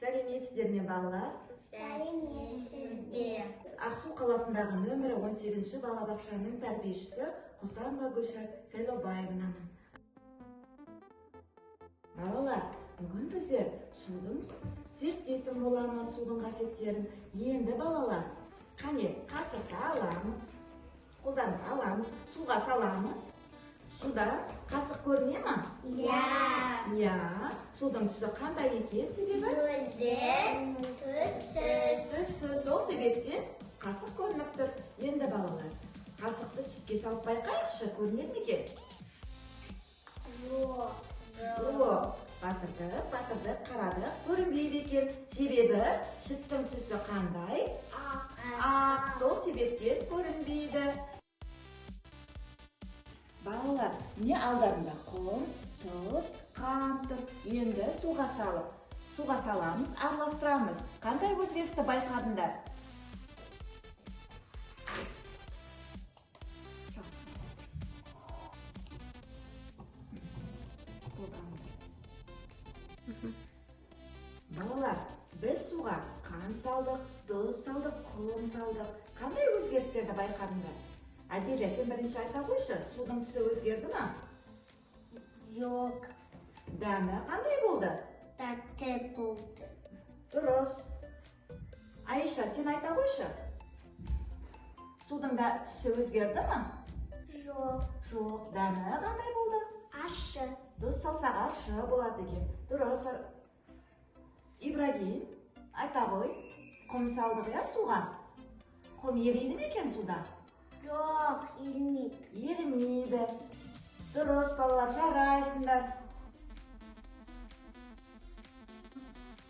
Сәлеметсіздер ме, балалар? Сәлеметсіз бе. Ақсу қаласындағы нөмірі 18-ші балабақшаның тәрбиешісі Қосанова Гүлшат Сайлаубаевнамын. Балалар, бүгін біздер судың зерттейтін боламыз, судың қасиеттерін. Енді балалар, қане, қасықты аламыз, қолдарымызға аламыз, суға саламыз. Суда қасық көріне ма? Иә. Иә. Судың түсі қандай екен себебі? Мөлдір, түссіз. Түссіз, сол себептен қасық көрініп тұр. Енді балалар, қасықты сүтке салып байқайықшы, көрінер ме екен? Жоқ. Жоқ. Батырдық, батырдық, қарадық, көрінбейді екен. Себебі сүттің түсі қандай? Ақ. Ақ, сол себептен көрінбейді. Балалар, міне алдарында құм, тұз, қант тұр. Енді суға салып, суға саламыз, араластырамыз. Қандай өзгерісті байқадыңдар? Балалар, біз суға қант салдық, тұз салдық, құм салдық. Қандай өзгерістерді байқадыңдар? Аделя, сен бірінші айта қойшы, судың түсі өзгерді ма? Жоқ. Дәмі қандай болды? Тәтті болды. Дұрыс. Айша, сен айта қойшы. Судың да түсі өзгерді ма? Жоқ. Жоқ. Дәмі қандай болды? Ащы. Тұз салсақ ащы болады екен. Дұрыс. Ибрагим, айта ғой. Құм салдық иә суға? Құм ериді ме екен суда? Жоқ, ерімейді. Ерімейді. Дұрыс, балалар, жарайсыңдар.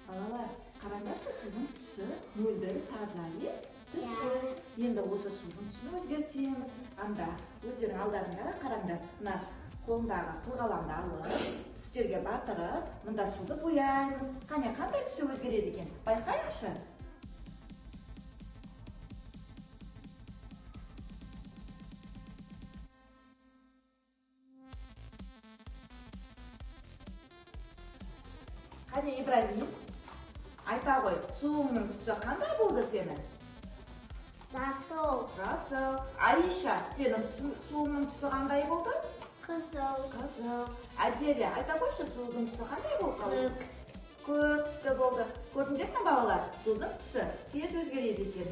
Балалар, қараңдаршы, судың түсі мөлдір, таза, е? Түссіз. Енді осы судың түсін өзгертеміз. Анда өздерің алдарында қараңдар. Мына қолындағы қылқаламды алып, түстерге батырып, мында суды бояймыз. Қане, қандай түсі өзгереді екен? Байқайықшы. Қане, Ибрагим, айта ғой, суыңның түсі қандай болды сенің? Жасыл. Жасыл. Аиша, сенің суыңның түсі қандай болды? Қызыл. Қызыл. Аделя, айта қойшы, судың түсі қандай болды? Көк. Көк түсті болды. Көрдіңдер ме, балалар? Судың түсі тез өзгереді екен.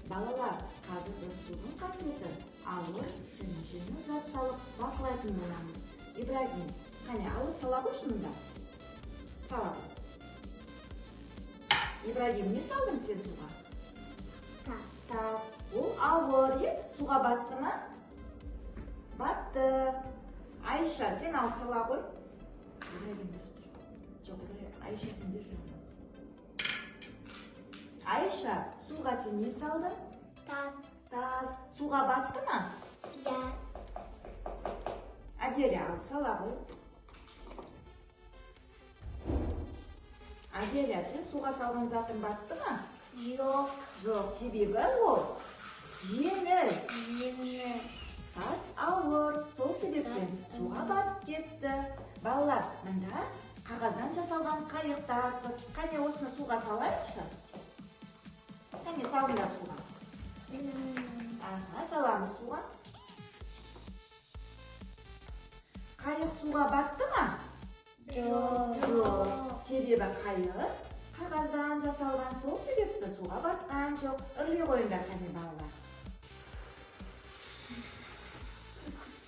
Балалар, қазір біз судың қасиетін ауыр және жеңіл зат салып бақылайтын боламыз. Ибрагим, қане, алып сала қойшы мында. Сала қой. Ибрагим, не салдың сен суға? Тас. Тас. Ол ауыр, е? Суға батты ма? Батты. Айша, сен алып сала қой. Ибрагим, дұрыс тұр. Жоқ, Ибрагим, Айша, сен де жағын алып сал. Айша, суға сен не салдың? Тас. Тас. Суға батты ма? Иә. Аделя, алып сала ғой. Аделя, сен суға салған затың батты ма? Жоқ. Жоқ, себебі ол жеңіл. Жеңіл. Тас ауыр, сол себептен суға батып кетті. Балалар, мында қағаздан жасалған қайықтар тұр. Қане, осыны суға салайықшы. Қане, салыңдар суға. Аха, саламыз суға. Қайық суға батты ма? Жоқ. Жоқ. Себебі қайық қағаздан жасалған, сол себепті суға батқан жоқ. Үрлей қойыңдар, қане, балалар.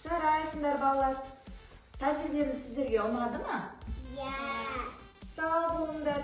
Жарайсыңдар, балалар. Тәжірибеміз сіздерге ұнады ма? Иә. Сау болыңдар.